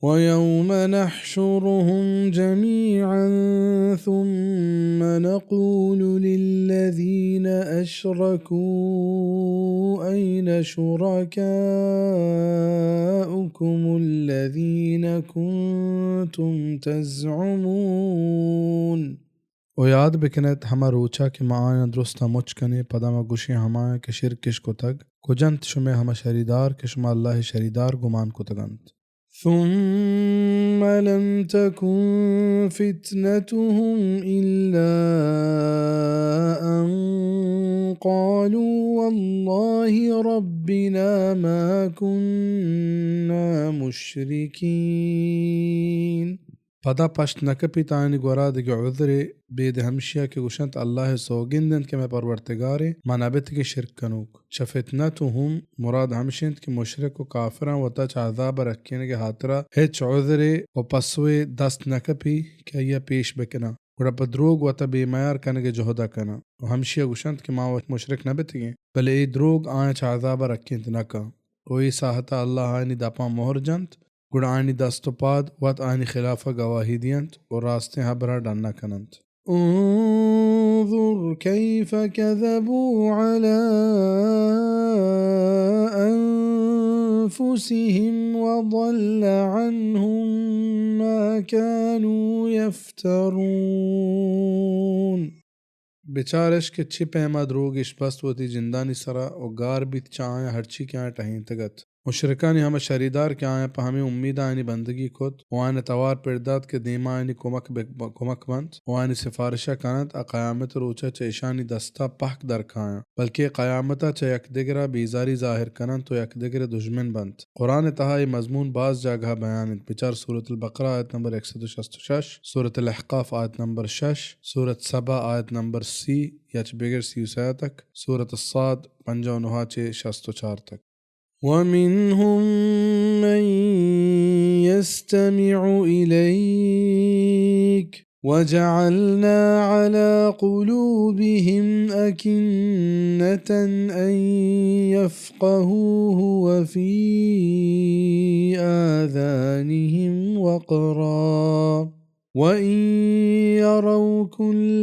ويوم نحشرهم جميعا ثم نقول للذين أشركوا أين شركاؤكم الذين كنتم تزعمون۔ و یاد بکنیت ہما روچا کہ ما آیاں درستاں مچ کنیں، پدا ما گوشیں ہمایاں کہ شرکش کتگ، کجنت شمئے ہما شریدار کہ شما اللہ ء شریدار گمان کتگ انت؟ ثم لم تكن فتنتهم إلا أن قالوا والله ربنا ما كنا مشركين۔ پدا پشت نہ کپیت آیانی گورا دگہ عذرے، بید ہمشیا کہ گوشنت، اللہ ء سوگند انت کہ مئے پرورتگارے، ما نہ بتگیں شرک کنوک۔ چہ فتنتهم مراد ہمش انت کہ مشرک و کافراں وتا چہ عذاب ء رکینگ ء ہاترا ہچ عذرے و پسوے دست نہ کپی کہ آئیا پیش بکناں، گڑا پہ دروگ وتا بے میار کنگ ء جہدا کناں و ہمشیا گوشنت کہ ما وت مشرک نہ بتگیں، بلے اے دروگ آیاں چہ عذاب ء رکینت نہ کن۔ و اے ساہتا اللہ آیانی دپاں مہر جنت، گڑا آیانی دست و پاد وت آیانی خلافا گواہی دینت و راستیں ہبرا ڈن نہ کننت۔ انظر كيف كذبوا على أنفسهم وضل عنهم ما كانوا يفترون۔ بچارش کہ چی پیما دروگ اش بست وتی جندانی سرا و گار بیت چہ آیاں ہرچی کہ آیاں ٹہینتگ ات۔ مشرکانی ہما شریدار کہ آیاں پہ ہمے امیدا آیانی بندگی کت و آیانا توار پر دات کہ دیما آیانی کمک بک-، کمک بنت و آیانی سفارشا کننت، آ قیامت روچا چہ اشانی دستا پہک در کایاں، بلکہ قیامتا چہ یک دگرا بیزاری ظاہر کننت و یک دگرے دژمن بنت۔ قرآن ء تہا اے مضمون باز جاگہا بیان انت۔ بچار سورۃ البقرہ آیت نمبر یک سد و شست و شش، سورۃ الاحقاف آیت نمبر شش، سورۃ سبا آیت نمبر سی یا چہ بگر سی و سیاتک، سورۃ الصاد پنجاہ و نہا چہ شست و چار تک۔ ومنهم من يستمع إليك وجعلنا على قلوبهم أكنة أن يفقهوه وفي آذانهم وقرا وإن يروا كل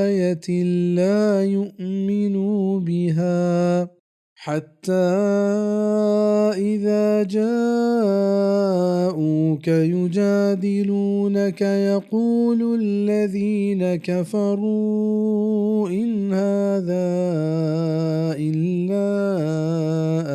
آية لا يؤمنوا بها حتى إذا جاءوك يجادلونك يقول الذين كفروا إن هذا إلا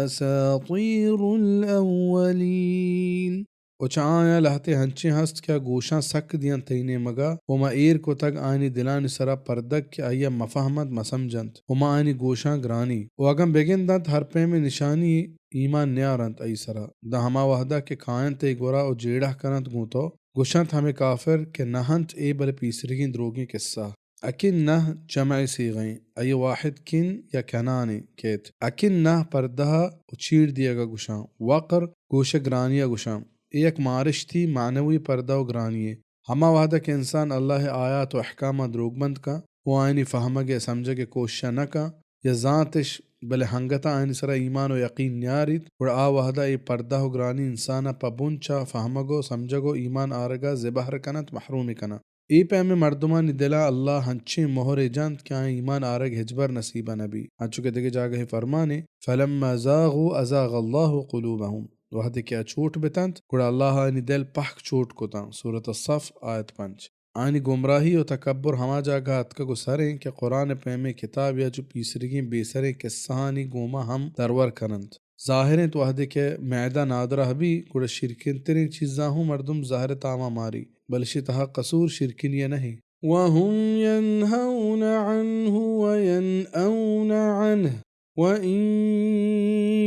أساطير الأولين۔ و چہ آیاں لہتے ہنچیں ہست کہ آ گوشاں سک دیاں تئی نیمگا و ما ایر کتگ آیانی دلانی سرا پردگ کہ آئیا مفہمنت، مسمجنت و ما آیانی گوشاں گرانی۔ و اگن بگندنت ہر پیمیں نشانی ایمان نیارنت آئی سرا، داں ہما وہدا کہ کاینت تئی گورا و جیڑہ کننت گوں تو، گوشنت ہمے کافر کہ نہ انت اے بلے پیسریگیں دروگیں قصہ۔ اکنہ جمع صیغہ ایں، آئی واحد کن یا کنان ایں کیت۔ اکنہ پردہ و چیر دیگا گوشاں، وقر گوش گرانیا گوشاں۔ اے یک مارشتی معنوی پردہ و گرانی ایں۔ ہما وہدا کہ انسان اللہ ء آیات و احکاماں دروگ بند کن و آیانی فہمگ ء سمجھگ ء کوششا نہ کن یا زانتش بلے ہنگتا آیانی سرا ایمان و یقین نیاریت، گڑا آ وہدا اے پردہ و گرانی انسانا پہ بن چہ فہمگ و سمجھگ و ایمان آرگا زبہر کننت، محروم کننت۔ اے پیمیں مردمانی دلا اللہ ہنچیں مہرے جنت کہ آیاں ایمان آرگ ہچبر نصیبا نہ بی، انچو کہ دگہ جاگہے فرمانے، فلما زاغوا ازاغ اللہ قلوبهم، وہدے کہ آ چوٹ بتنت، گڑا اللہ آیانی دل پہک چوٹ کتاں۔ سورۃ الصف، آیت پنچ۔ آیانی گمراہی و تکبر ہما جاگہا اتکگ و سریں کہ قرآن پیمیں کتاب یا چو پیسریگیں بے سریں قصہانی گوما ہم درور کننت۔ ظاہر انت وہدے کہ معدہ نادراہ بی، گڑا شیرکنتریں چیزاں ہوں مردم زہر تاما ماری، بلے اشی تہا قصور شیرکنی ء نہ انت۔ وهم ينهون عنه وينأون عنه وإن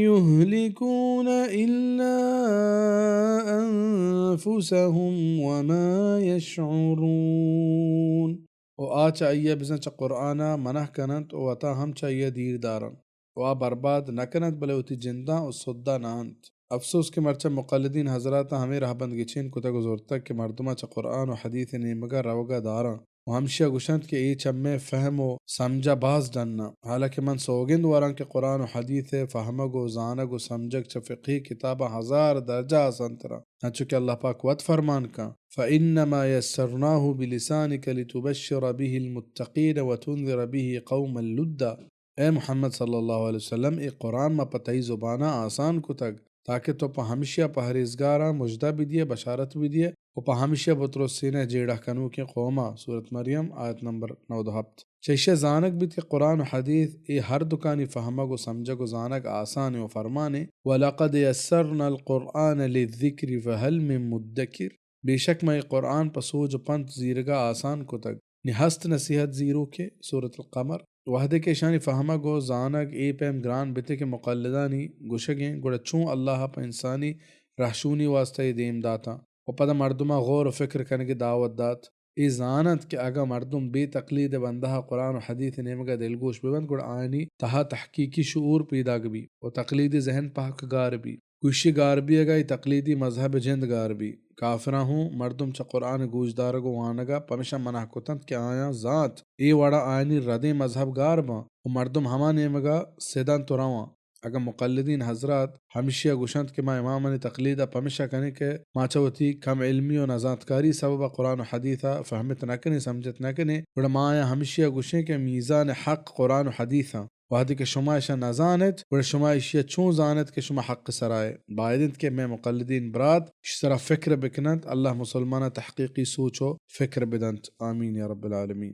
يهلكون إلا أنفسهم وما يشعرون۔ و آ چہ آئی ء بزاں چہ قرآن ء منع کننت و وتا ہم چہ آئی ء دیر دارنت و آ برباد نہ کننت، بلے وتی جنداں و سدہ نہ انت۔ افسوس کہ مرچاں مقلدین حضراتاں ہمے رہبند گچین کتگ و زرتگ کہ مردماں چہ قرآن و حدیث ء نیمگا روگا داراں۔ و ہمشیا گوشنت کہ اے چہ مئے فہم و سمجھا باز ڈنا۔ حالانکہ من سوگند وراں کہ قرآن و حدیث ء فہمگ و زانگ و سمجھگ چہ فقہی کتاباں ہزار درجہ آسان تراں۔ انچو کہ اللہ پاک وت فرمان کن، فإنما يسرناه بلسانك لتبشر به المتقين وتنذر به قوما لدا۔ اے محمد صلی اللہ علیہ وسلم، اے قرآن ما پہ تئی زبانا آسان کتگ تاکہ تو پہ ہمشیا پہریزگاراں مژدہ بدیئے، بشارت بدیئے و پہ ہمشیا بترسینئے جیڑہ کنوکیں قوما۔ سورت مریم، آیت نمبر نود و ہپت۔ چہ ایشیا زانگ بیت کہ قرآن و حدیث اے ہر دکانی فہمگ و سمجھگ و زانگ آسانیں و فرمانیں۔ ولقد يسرنا القرآن للذكر فهل من مدكر۔ بے شک ما اے قرآن پہ سوج و پنت زیرگا آسان کتگ۔ نی ہست نصیحت زیروکے؟ سورت القمر۔ وہدے کہ اشانی فہمگ و زانگ اے پیم گران بیتے کہ مقلدانی گوشگیں، گڑا چون اللہ پہ انسانی رہشونی واسطہ اے دیم داتاں و پدا مردماں غور و فکر کنگے دعوت دات؟ اے زاننت کہ اگاں مردم بے تقلید بندہا قرآن و حدیث نیمگا دلگوش ببنت، گڑا آیانی تہا تحقیقی شعور پیداگ بی و تقلیدی ذہن پہک گار بی۔ گوشی گار بیگا ای تقلیدی مذہب جند گار بی۔ کافراں ہوں مردم چہ قرآن گوشدارگ و وانگا پمشا منع کتنت کہ آیاں زانت اے وڑا آیانی ردیں مذہب گار باں و مردم ہما نیمگا سدنت و رواں۔ اگاں مقلدین حضرات ہمشیا گوشنت کہ ما امامانی تقلیدا پمشا کنیں کہ ما چہ وتی کم علمی و نزانتکاری سببا قرآن و حدیثا فہمت نکنیں، سمجھت نکنیں، گڑا ما آیاں ہمشیا گوشیں کہ میزان حق قرآن و حدیثاں۔ وہدے کہ شما اشاں نزانت، گڑا شما اشیا چون زانت کہ شما حق سرائے؟ باید انت کہ مئے مقلدین برات اش سرا فکر بکننت، اللہ مسلماناں تحقیقی سوچ و فکر بدنت۔ آمین یا رب العالمین۔